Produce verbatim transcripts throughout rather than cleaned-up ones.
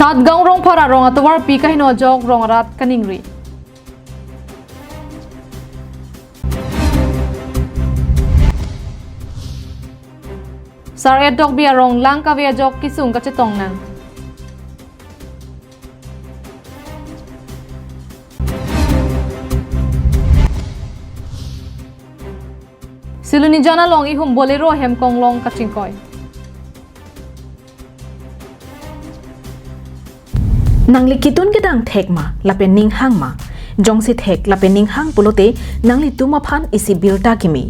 Satgaon Rongphar arong atovarpi kaheno ajok rong arat kaningri. Sar-et Tokbi arong lang kave ajok kesung kachetong nang. Silonijan along ihum Bolero ahem konglong kachingkoi. Nangli ketun kedang thek ma, lapen ning hang ma? Jongsi thek lapen ning hang pulote nanglitum aphan isi birta kimi.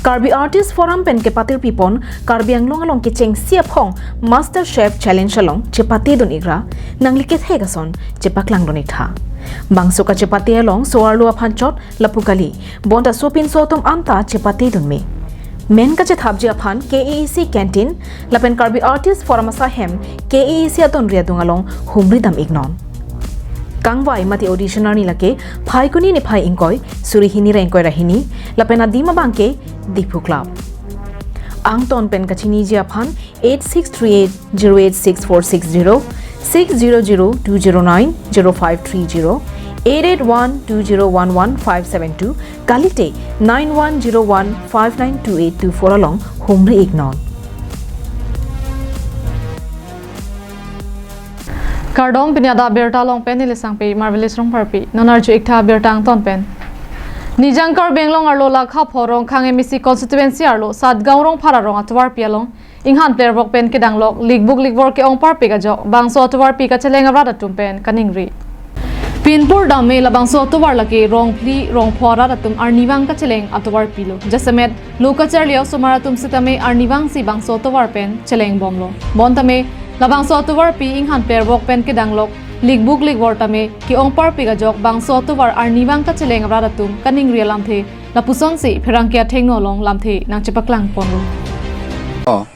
Karbi Artist Forum pen kepatirpi pon Karbi Anglong along kechengsi aphong Master Chef Challenge along chepatedun ikra, nangli kethek ason chepaklangdun iktha. Bangso kachepate along so-arlo aphan chot lapu kali, bonta sopinso atum anta chepatedun me. Men kachethapji aphan K A A C canteen lapen Karbi Artist Forum asai hem K A A C adonri adung along humri dam iknon. Kangvai mate audition arni lake Phaikuni niphai ingkoi, suri hini ra ingkoi ra hini, lapen adim abangke Diphu Club. Angton pen kachiniji aphan eight six three eight zero eight six four six zero, six zero zero two zero nine zero five three zero, eight eight one two zero one one five seven two, kalite nine one zero one five nine two eight two four along humri iknon. Kardom, pini adak birta along pen neli sangpi Marvelous Rongpharpi. Non arju iktha birta angton pen. Nijang Karbi Anglong arlo lakha pho Rongkhang M A C constituency arlo Satgaon Rongphar arong atovarpi along inghan plervok pen kedanglok likbuk likvor ke-ongparpik ajok bangso atovarpi kacheleng arat atum pen kaningri. Pinpur dam me labangso atovar lake rongphli rongpho arat atum arnivang kacheleng atovarpilo. Jasemet lo kacharli osomar atum sitame arnivangsi bangso atovar pen cheleng bomlo. Bontame labangso atovarpi inghan plervok pen kedanglok likbuk likvor tame ke-ongparpik ajok bangso atovar arnivang kacheleng arat atum kaningri alamthe lapusonsi pherangke athengno along lamthe nangchepaklang ponlo. Oh,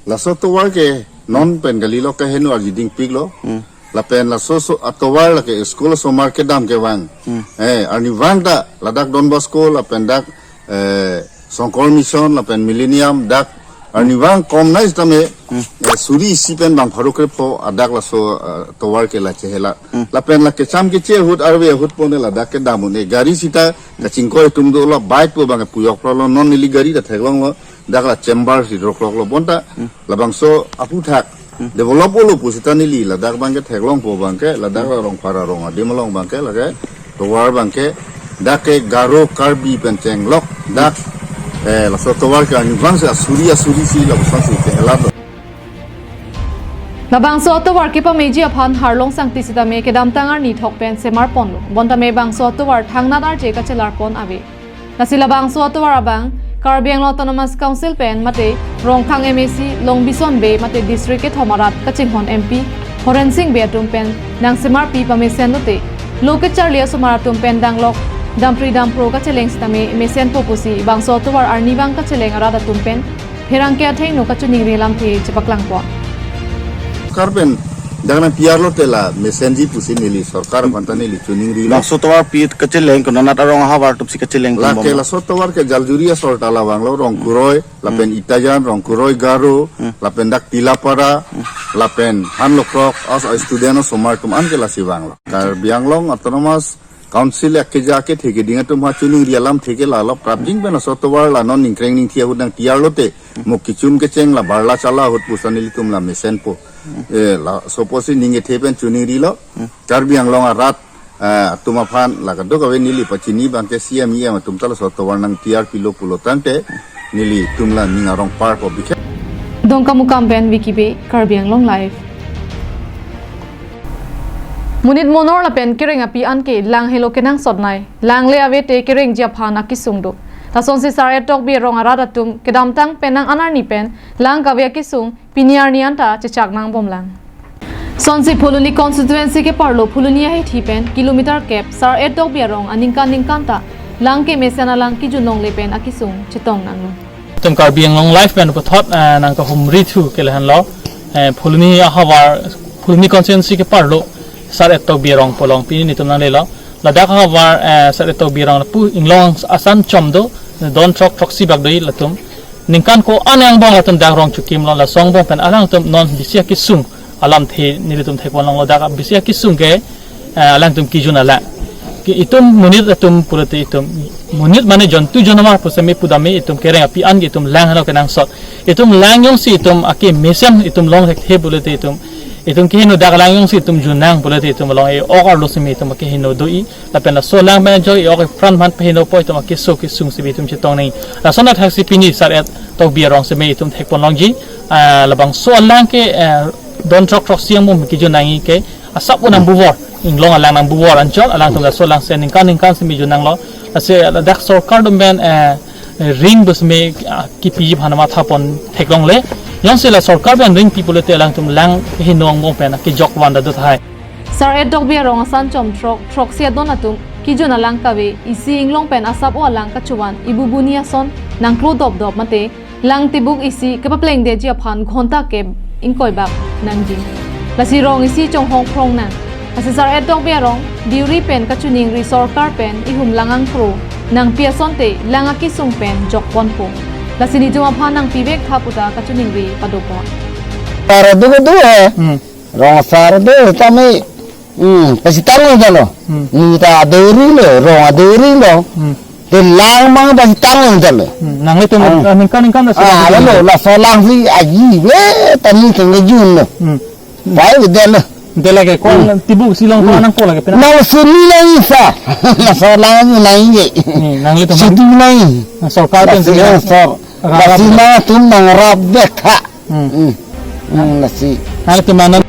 laso atovar ke non pen kalilo, kaheno arjidingpiklo. Hmm. Lapen laso so atovar lake school osomar kedam kevang. Hmm. Eh, arnivang ta ladak Don Bosco lapen dak, eh, Songkor Mission lapen Millennium, dak arnivang kom nai sitame, hmm, eh, suri isi pen bang pharo krepho adak laso, eh, atovar ke la chehela. Hmm. Lapen la kecham keche ahut arve ahut pone ladak kedam un-e. Gari sita kachingkoi atum dolo, bike po bang pujok prolo, non neli gari ta theklonglo, dak la chamber si rokloklo. Bonta, hmm, labangso aphuthak, hmm, develop olo pusita neli ladak abangke theklongpo abangke, ladak la Rongphar arong adim along abangke lake tovar abangke dak ke Garo Karbi pen chenglok dak, eh, laso tovar ke arnivangsi asuri asuri si lapuson si kehelatlo. Labangso atovar kepameji aphan Harlong Sangti sitame kedamtang arni thok pen semar ponlo. Bontame bangso atovar thangnat arje kachelar pon ave. Lasi labangso atovar abang Karbi Anglong Autonomous Council pen mate Rongkhang M A C Longbison Bey mate district kethom arat kachinghon M P Horen Sing Bey atum pen nangsemarpi pamesen lote lo kecharli osomar atum pen danglok dampri dampro kacheleng sitame mesenpo pusi bangso atovar arnivang kacheleng arat atum pen pherangke athengno kachiningri alamthe chepaklang pon. Sorkar pen dak nangpiarlo te la mesenji pusi neli sorkar aphanta neli chiningrilo. Laso tovarpi kacheleng konat arong ahavar atumsi kacheleng lake pon bom. Laso tovar ke Jaljuri asor ta la vanglo, Rongkuroi, lapen, hmm, Itajan, Rongkuroi Garo, hmm, lapen dak Tilapara, hmm, lapen Hanlokrok, as a student osomar atum an ke lasi vanglo. Karbi Anglong Autonomous Council akeja akethe keding atum ha chiningri alamthe ke lalo prapjin pen laso tovar la non ningkreng ningthi ahut nangtiarlo te, hmm, mo kechum kecheng la barla chala ahut pusi nelitum la mesenpo. Hmm. Eh, laso pusi ning kethe pen chiningrilo. Hmm. Karbi Anglong arat, eh, atum aphan la kadokave neli pachini abangke C M E M atum ta laso tovar nangtiarpilo pulo tangte nelitum la ning arong parpo bikhe. Dongkamukam pen Vicky Bey, Karbi Anglong Live. Monit monor lapen kereng api anke lang helo kenangsot nai, lang le ave te kerengji aphan akesung do. Lasonsi Sar-et Tokbi arong arat atum kedamtang penang an arni pen lang kave akesung pini arni anta chechak nangbomlang. Sonsi Phuloni constituency keparlo Phuloni ahithi pen kilometer kep Sar-et Tokbi arong aningkan ningkan ta lang kemesen alang kejun longle pen akesung chetong nanglo. Itum Karbi Anglong Live pen puthot, eh, nangkahumri thu ke lahenlo, eh, Phuloni ahavar, Phuloni constituency keparlo Sar-et Tokbi arong pu along pini nelitum nanglelo. Ladak ahavar, eh, Sar-et Tokbi arong lapu inglong asan chom do, don throk throksi bak do-i latum. Ningkan ko-an angbong latum dak rong chokimlo, laso angbong pen alangtum non bisi akesung Alamthe nelitum thekpon longlo, dak bisi akesung ke, eh, alangtum kejun alang. Ke itum monit atum pulote itum, monit mane jontu jonmar pu seme pudam me, itum kereng api an ke itum lang henlo kenangsot. Itum lang jongsi itum akemesen itum long thekthe pulote itum, itum kehingno dak lang jongsi itum jun nang pulote itum along e-ok arlo seme itum akehingno do-i. Lapen laso alang pen ajok e-ok epran aphan pehingno pu itum akeso kesung seme itum chetong nangji. Lason athaksi pini Sar-et Tokbi arong seme itum thekpon longji. Ah, labangso alang ke, eh, don throk throksi angbong kejun nangji ke asap-o nangbuvor. Inglong alang nangbuvor anchot alangtum laso alang si ningkan ningkan seme jun nanglo. Lasi ladak sorkar atum pen, eh, ring bus me, ah, kipiji aphan mathapon theklongle. Jongsi la sorkar pen ring pi pulote alangtum lang hingno angbong pen kejok van ta do tahai. Sar-et Tokbi arong asan chom throk throksi adon atum kejun alang kave isi inglong pen asap-o alang kachuvan ibu buni ason nangklo dopdop mate lang tibuk isi kepaplengdeji aphan ghonta kep ingkoi bak nangji. Lasi rong isi chonghong phrong nang. Lasi Sar-et Tokbi arong diuri pen kachiningri sorkar pen ihum lang angkro nangpi asonte lang akesung pen jokponpo. Lasi nitum aphan nangpivek tha puta kachiningri padopon. Para dugu du he. Hmm. Rong asar do tame, hmm, pasitang lo jalo. Hmm. Ni ta aduri lo, rong aduri lo. Hmm. Te lang mang pasitang lo jalo. Hmm. Nanglitum, ah, ningkan ningkan ta, ah, sila lo, laso alang si aji ve tani kengejun lo. Hmm. Pai ve delo. Dela ke kon, hmm, tibuk isi long, hmm, nangpo lagi pena. Nang suni nang isa. Laso alang nang ye. Hmm, nanglitum. Situ nang. Nah, sorkar pen, lasi sila. Sor. Rap. Lasi nangtum nangrap vek ha. Hmm. Hmm. Hmm, lasi. Nanglitum anan.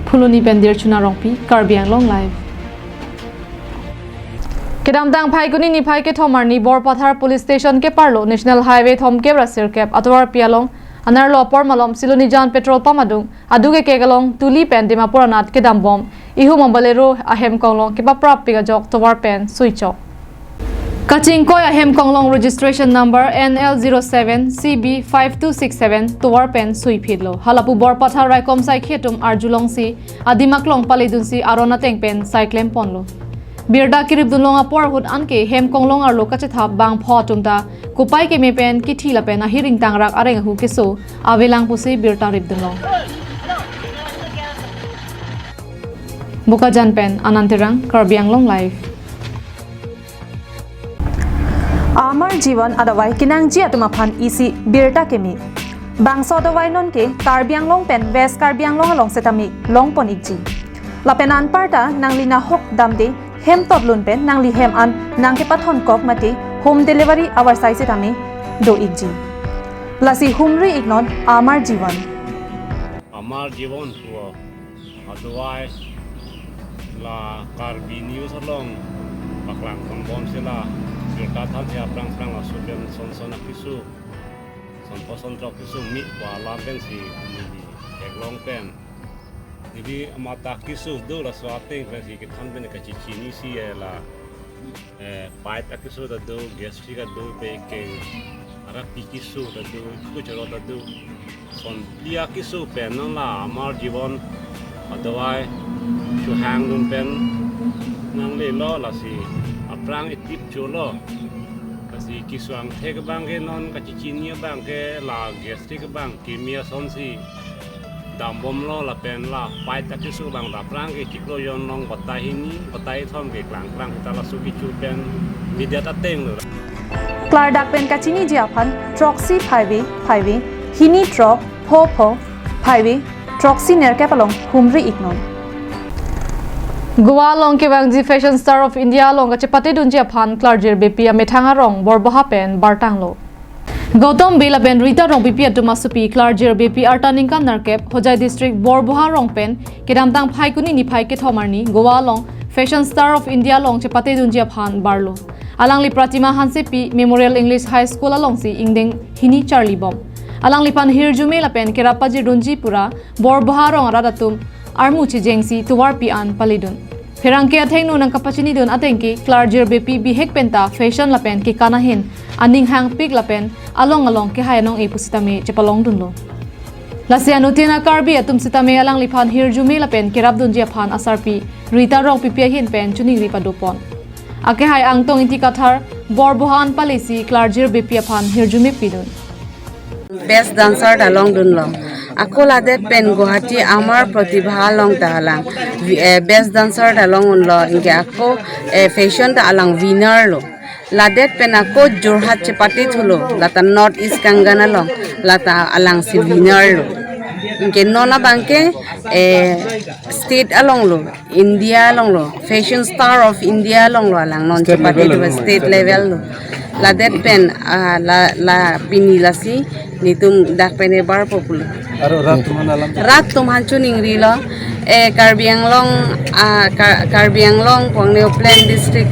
Phuloni pen Dirchuna Rongpi, Karbi Anglong Live. Kedamtang Phaikuni niphai kethom arni Borpathar Police Station keparlo National Highway thomkep ra sirkep atovarpi along anerlo apor malom Silonijan petrol pump adung, aduk ekek along tuli pen Dimapur anat kedambom ihum a-Bolero ahem konglong kepaprap pik ajok tovar pen suichok. Kachingkoi ahem konglong registration number N L zero seven C B five two six seven tovar pen suiphitlo. Halapu Borpathar raikom saikhi atum arjulongsi adim aklong paledunsi aron ateng pen saiklem ponlo. Birta keripdunlong apor ahut anke hem konglong arlo kachethap bangpho atum ta kopai keme pen kithi lapen ahir ingtangrak areng ahu keso avelang pusi birta ripdunlong. Bokajan pen Anand Terang, Karbi Anglong Live. Amar Jivan adavai kenangji atum aphan isi birta keme. Bangso adavai nonke Karbi Anglong pen West Karbi Anglong along setame longpon ikji. Lapen anparta nangli nahok damde hem totlun pen nangli hem an nangkepathon kok mate home delivery avarsai setame do ikji. Lasi humri iknon Amar Jivan. Amar Jivan pu adavai la Karbi News along paklang konbom sila birta thansi aphrang phrang laso pen son son akeso, son pho son throk keso me pu alam pensi neli theklong pen, neli amat akeso do laso ateng pensi kethan pen kachechinisi la, eh, pait akeso ta do, gastric ta do, pe keng arap pi keso ta do, kuchoro ta do. Son phli akeso pen non la Amar Jivan adavai chohangdun pen nanglelo, lasi aphrang itip cholo. Lasi keso angthek abang ke non kachechini abang ke la gastric abang keme asonsi dambomlo lapen la pait akeso abang ta aphrang ke chiklo jon along batai hini, batai thom ke klang klang ta laso kecho pen media ta tenglo. Klardak pen kachiniji aphan throksi phaive phaive, hini throk, pho pho, phaive, throksi nerkep along humri iknon. Goa along kevangji Fashion Star of India along kachepatedunji aphan klarjirbepi amethang arong Borboha pen bartanglo. Gautam Bey lapen Rita Rongpipi atum asopi klarjirbepi arta ningkan nerkep Hojai District Borboha arong pen kedamtang Phaikuni niphai kethom arni Goa along Fashion Star of India along chepatedunji aphan barlo. Alangli Pratima Hansepi Memorial English High School alongsi ingdeng hini charlibom. Alangliphan hirjume lapen kerap pajirdunji pura Borboha arong arat atum armu chejengsi tovarpi an paledun. Pherangke athengno nangkapachinidun atengke klarjirbepi bihek penta fashion lapen kekan ahin aning hangpik lapen along along kehai anong-e pusitame chepalongdunlo. Lasi anuttin a-Karbi atum sitame alangliphan hirjume lapen kerapdunji aphan asarpi Rita Rongpipi ahin pen choningri padopon. Akehai Angtong Ingti Kathar Borboha an palesi klarjirbepi aphan hirjume pidun. Best dancer ta longdunlo. Ako ladet pen Guwahati Amar Pratibha along ta alang vi- eh, best dancer ta long unlo, anke ako eh, fashion ta alang winner lo. Ladet pen ako Jorhat chepate thulo, lata North East Kangan along, lata alangsi winner lo. Anke non abangke eh, state along lo, India along lo, fashion star of India along lo, alang non State chepate level lo, state level lo. Ladet pen ah, la la pini lasi netum dak pen ebar popular. Aro rat atum aphan alam. Rat atum aphan choningrilo, eh, Karbi Anglong, ah, Kar- Karbi Anglong, Kangni Upland District,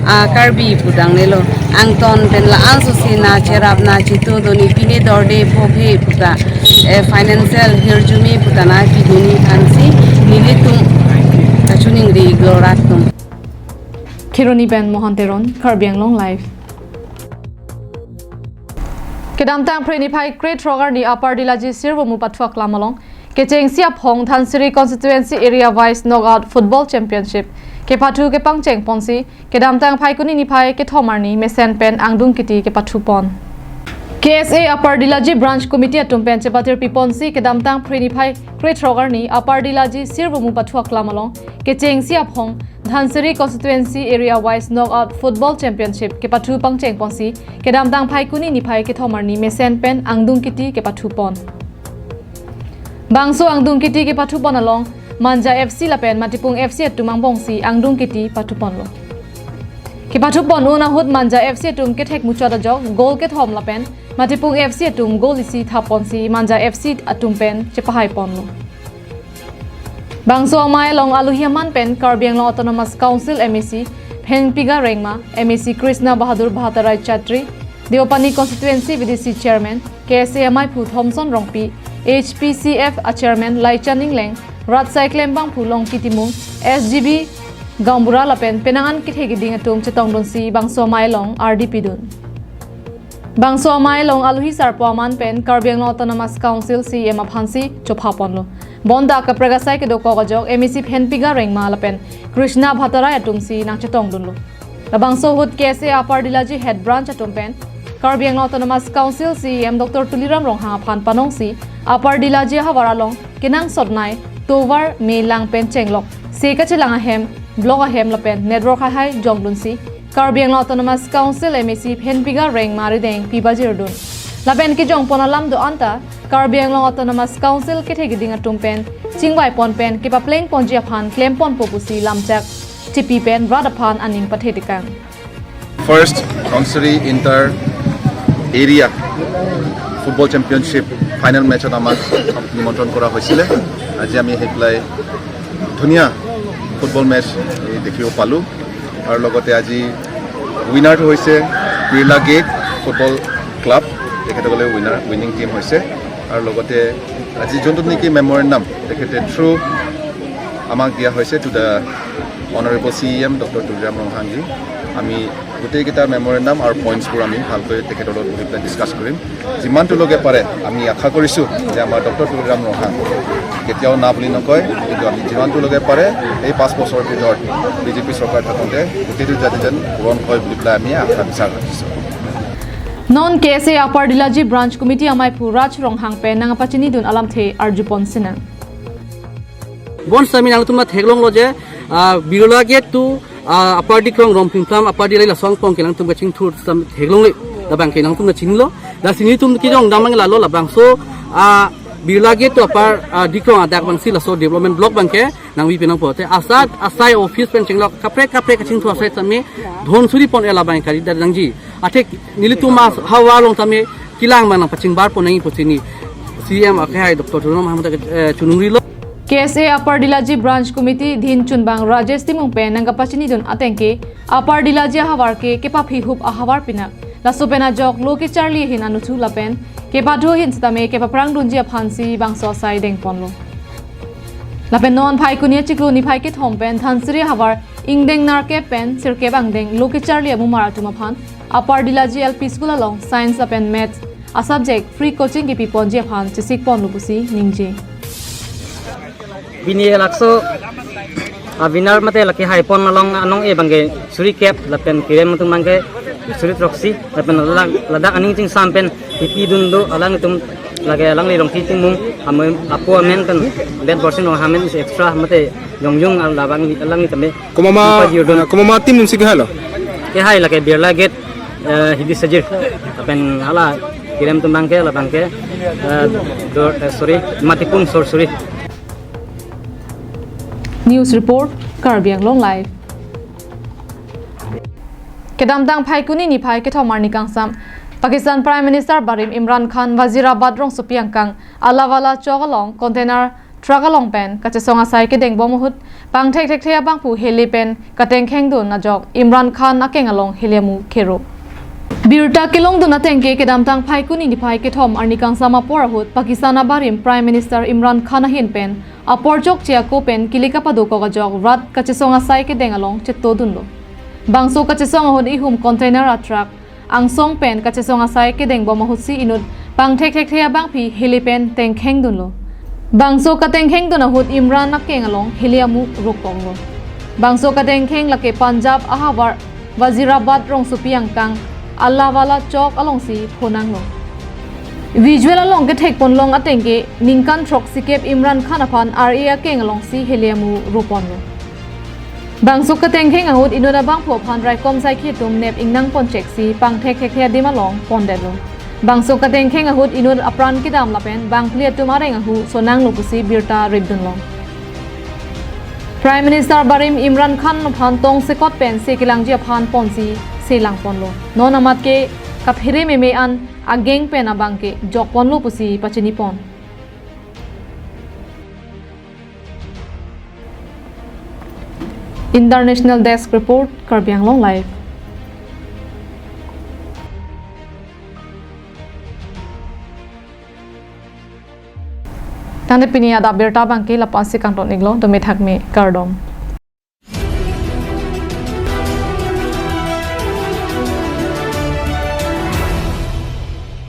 ah, Karbi pu dangnelo. Angton pen la-an sosi na cherap na chitu doni pine dorde pho phe puta, eh, financial hirjume puta na piduni aphansi nelitum kachoningri iglo rat atum. Kheroni pen Mohan Teron, Karbi Anglong Live. Kedamtang Phre niphai krethrok arni Upper Dilaji Sirvomu Pathu Aklam along kechengsi aphong Dhansiri Constituency Area Wise Knockout Football Championship kepathu kepangcheng ponsi kedamtang Phaikuni niphai kethom arni mesen pen angdung kiti kepathu pon. K S A Upper Dilaji Branch Committee atum pen chepatir pi ponsi kedamtang Phre niphai krethrok arni Upper Dilaji Sirvomu Pathu Aklam along kechengsi aphong Dhansiri Constituency Area Wise Knockout Football Championship kepathu pangcheng ponsi kedamtang Phaikuni niphai kethom arni mesen pen angdung kiti kepathu pon. Bangso angdung kiti kepathu pon along Manja F C lapen Matipung F C atum angbongsi angdung kiti pathu ponlo. Kepathu pon un ahut Manja F C atum kethek muchot ajok goal kethom lapen Matipung F C atum goal isi thap ponsi Manja F C atum pen chepahai ponlo. Bangso amei along alohi aman pen Karbi Anglong Autonomous Council M A C Phenpiga Rengma, M A C Krishna Bahadur Bhattarai Chatri, Deopani Constituency V D C Chairman, K S A ameiphu Thomson Rongpi, H P C F a Chairman Laichan Ingleng, Rat Saiklem bangphu Longki Timung, S G B Gaonbura lapen penang an kethe kiding atum chetongdunsi bangso amei along ardi pidun. Bangso amei along alohi sarpo aman pen Karbi Anglong Autonomous Council C E M aphansi chopha ponlo. Bonta kaprek asai kedokok ajok M A C Phenpiga Rengma lapen Krishna Bhattarai atumsi nangchetongdunlo. Labangso ahut K S A Upper Dilaji Head Branch atum pen Karbi Anglong Autonomous Council C E M Doctor Tuliram Ronghang aphan panongsi Upper Dilaji ahavar along kenangsot nei tovar me lang pen chenglok se kachelang ahem, block ahem lapen network haihai jongdunsi Karbi Anglong Autonomous Council M A C Phenpiga Rengma arideng pibajirdun. Lapen kejongpon alam do-an ta Karbi Anglong Autonomous Council kethe kiding atum pen chingvai pon pen kepapleng ponji aphan klem ponpo pusi lamchak chipi pen rat aphan aning pathe tekang. First Dhansiri inter area football championship final মেচত আমাক নিমন্ত্ৰণ কৰা হৈছিলে। আজি আমি আহি পেলাই ধুনীয়া ফুটবল মেচ এই দেখিব পালোঁ। আৰু লগতে আজি উইনাৰটো হৈছে বিৰলা গেট ফুটবল ক্লাব, তেখেতসকলে উইনাৰ উইনিং টিম হৈছে। আৰু লগতে আজি যোনটো নেকি মেমৰেণ্ডাম তেখেতে থ্ৰু আমাক দিয়া হৈছে to the honourable C E M doctor Tuliram Ronghangji. আমি গোটেইকেইটা মেমৰেণ্ডাম আৰু পইণ্টছবোৰ আমি ভালকৈ তেখেতৰ লগত বহি পেলাই ডিছকাছ কৰিম। যিমানটোলৈকে পাৰে আমি আশা কৰিছোঁ যে আমাৰ ডক্টৰ তুলিৰাম ৰংহাং কেতিয়াও না বুলি নকয়, কিন্তু আমি যিমানটোলৈকে পাৰে এই পাঁচ বছৰৰ ভিতৰত বি জে পি চৰকাৰ থাকোঁতে গোটেইটো যাতে যেন পূৰণ হয় বুলি পেলাই আমি আশা বিচাৰ ৰাখিছোঁ। Non K S A Upper Dilaji Branch Committee ameiphu Raj Ronghang pen nangpachinidun alamthe arjupon sinang. Bon sami nangtum na theklonglo je ah, Birla Gate to ah, Upper Dikrong Rongphimphlam Upper Dillai laso angbong ke nangtum kachingthur sam theklongle, labang ke nangtum na chinilo. Lasi nelitum kejongdam abang lalo labangso ah, Birla Gate to Upper ah, Dikrong adak abangsi laso development block abang ke nangpipe nangpo. Te asat asai office pen chenglok kaprek kaprek kachingthur asai sami dhon suri pon ela abang kari dar nangji. Athe nelitum ahavar along tame kelang abang nangpachingbar pon nangji pu chini C E M akhai Doctor Tuliram Ronghang ta eh, chonungrilo. K S A Upper Dilaji Branch Committee dhin chunbang Rajesh Timung pen nangkapachinidun ateng ke Upper Dilaji ahavar ke kepaphi hup ahavar pinak. Laso pen ajok lo kecharli ahin anuthu lapen kepathu ahin sitame kepaphrangdunji aphansi bangso asai dengponlo. Lapen non Phaikuni achiklo niphai kethom pen Dhansiri ahavar ingdeng nerkep pen sirkep angdeng lo kecharli amumar atum aphan Upper Dilaji L P School along Science lapen Maths a subject free coaching kepiponji aphan chesikponlo pusi ningje. Bini lakso a winner mate lake haipon along anong e abang ke suri kep lapen kerem atum abang ke suri throksi lapen ladak ladak aning chingsam pen pipidun do alanglitum Lake alangli Rongthi Tingmung, amen, apo amen kan, bet borsing Ronghamen extra mate jongjung labang alangli tame. Komat ma, Apa jiodon? Komat ma team atum si kehai lo? Kehai lake Birla Gate, eh, Hidi Sajir. Lapen hala Kirem atum abangke, labangke, eh, Dor, eh, sorry, Matipung Sorsuri. News report, Karbi Anglong Live. Kedamtang Phaikuni niphai kethom arni kangsam, Pakistan Prime Minister barim Imran Khan Wazirabad rongsopi angkang Allahabad Chowk along container truck along pen kachesong asai kedeng bom ahut pangthek thekthe abangphu heli pen katengkheng dun ajok Imran Khan akeng along heli amu kero. Birta kelong dun ateng ke kedamtang Phaikuni niphai kethom arni kangsam apor ahut Pakistan abarim Prime Minister Imran Khan ahin pen apor chokche ako pen kili kapado kok ajok rat kachesong asai kedeng along cheto dunlo. Bangso kachesong ahut ihum container a truck angsong pen kachesong asai kedeng bom ahutsi inut pangthek thekthe abangphu heli pen tengkheng dunlo. Bangso katengkheng dun ahut Imran akeng along heli amu rokponglo. Bangso katengkheng lake Punjab ahavar Wazirabad rongsopi angkang Allahabad Chowk alongsi phonanglo. Visual along kethek ponlong ateng ke ningkan throksikep Imran Khan aphan R A akeng alongsi heli amu roponlo. Bangso katengkheng ahut inut abangphu aphan raikom saikhi atum nep ingnang poncheksi pangthek thekthe adim along pondetlo. Bangso katengkheng ahut inut apran kedam lapen bangphli atum areng ahu sonanglo pusi birta rip dunlong. Prime Minister barim Imran Khan aphan tongsekot pen se kelangji aphan ponsi selang ponlo. Non amat ke kaphere meme an ageng pen abangke jok ponlo pusi pachini pon. International Desk Report, Karbi Anglong Live. Tangte pini adap birta abangke la-an si kangton-iklo, dome thakme kardom.